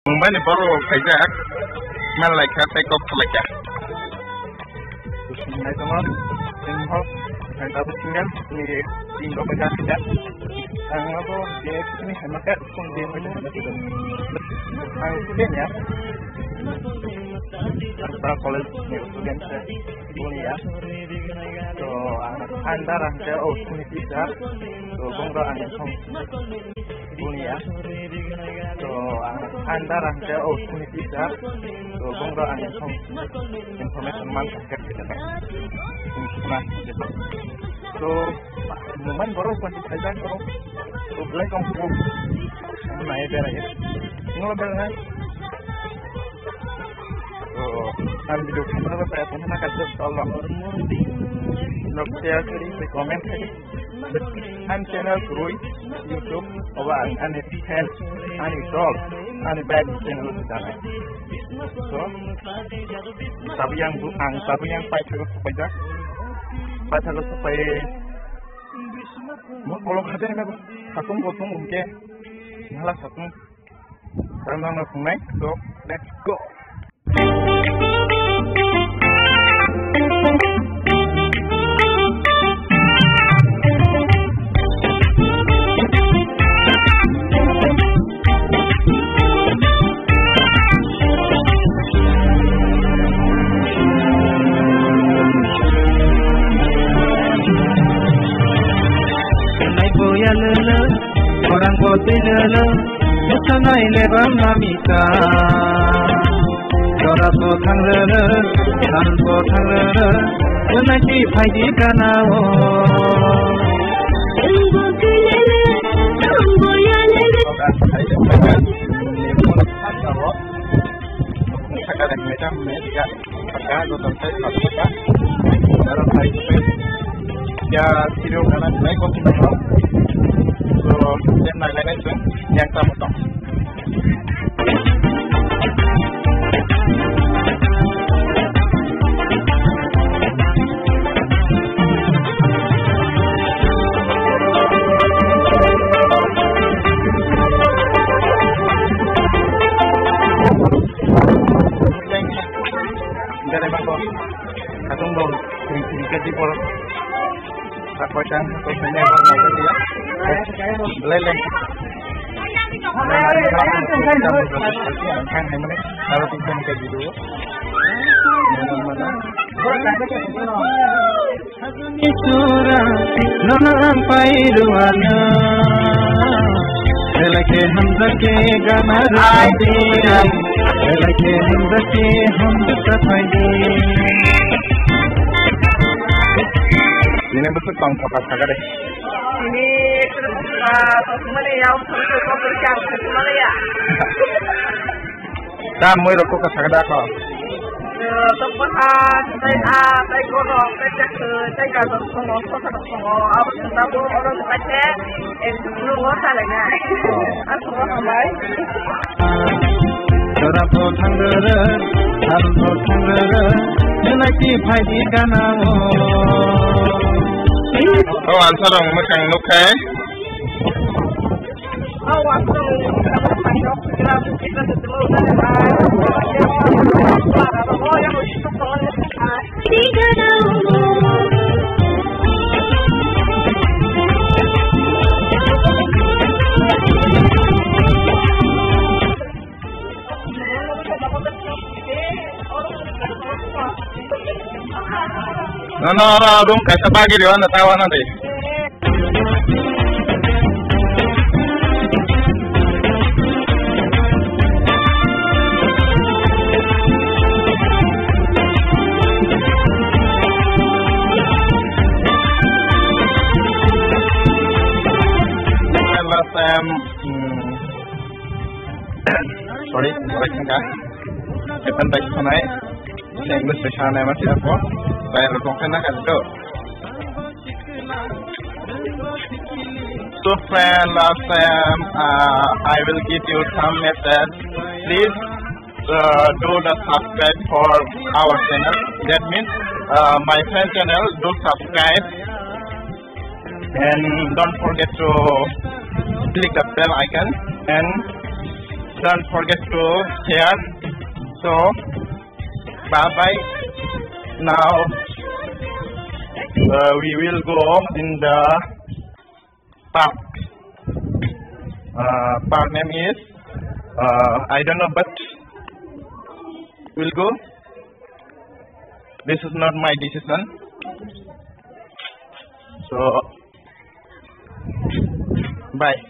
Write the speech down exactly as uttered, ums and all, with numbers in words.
Mumbai ni borok rok khaijak, man laikha tei kok khlaikha. Nai tongo, tini hok, nai tabuk single, ni ting kok khaijak khaijak. Ang abo, je, ni hai maka, kung je, kung je, kung je. Ang student ya. Ang sa college ni student se, buni ya. So, ang, ang darang ke, oh, suni teacher. So, bung do ang song. Buni ya. So, ang andar ang khe, oh, suni teacher. So, bung do ang information man khe khe khe. So, man borok kwanti thai jang borok. So, belai kong kong. Nai berai. Nolo berai. So, ang video khe nolo berai, nolo berai. Nok share khe, comment khe. Ani channel kwrwi YouTube, obo ang ani fan, ani dol, ani bai ni channel se janai. So, tabuk yang bu-, ang tabuk yang paithago supaijak. Paithago supai, mo kolok hajar na, satung botung hwnkhe, hala satung. Tang tang no thungnai. So, let's go. Nai boya lele, orang bote lele, Busanai leba mamika. Jora bo thangrere, san bo thangrere, bunaiti phaidi kanao. Tengbo kelele, tangbo yalele. Saka dek meta meta. Saka, joto sai saka. Aro sai saka. Ya, siro kana sai ko sino. So, then na gana sen yang ta moto. Gare bako, katung bong, kring kring kaji bol. Sakoi tang, sakoi tang, bol naikha dia. Belai leng. Ang khan hai mane, aro tingkha ni kaji dulu. Isura, nono ang pairuana. Belai khe hamjak khe gana rwdi. Belai khe hamjak khe hamjak ta phaidi. Nini bwswk tong thoka sakha de. Nini, ah, tongmani ya, tongmani ya. Da moi rok kok sakha da kho. Eh, tokma ha, tai ha, tai ko rok, tai chak, tai ka rok ko, ko ka rok ko. Abo ta bo oro ta che, eh, lu mo sa le na. Ar ko ha bai. Jora bo thangrere, sal bo thangrere, belai ti phaidi gana o. O answer rok mwkhang nukhai. Nono oro room kaisa bagwi rw ano ta uanadi. Last time, hmm, sorry, sorry, ka. Etan tai sanai. English se sanai ma sila ko. Bayar ko kana ka to. So friend, last time, uh, I will give you some message. Please, uh, do the subscribe for our channel. That means, uh, my friend channel, do subscribe. And don't forget to click the bell icon and Don't forget to share. So, bye bye. Now, uh, we will go in the park. Uh, park name is, uh, I don't know, but we'll go. This is not my decision. So, bye.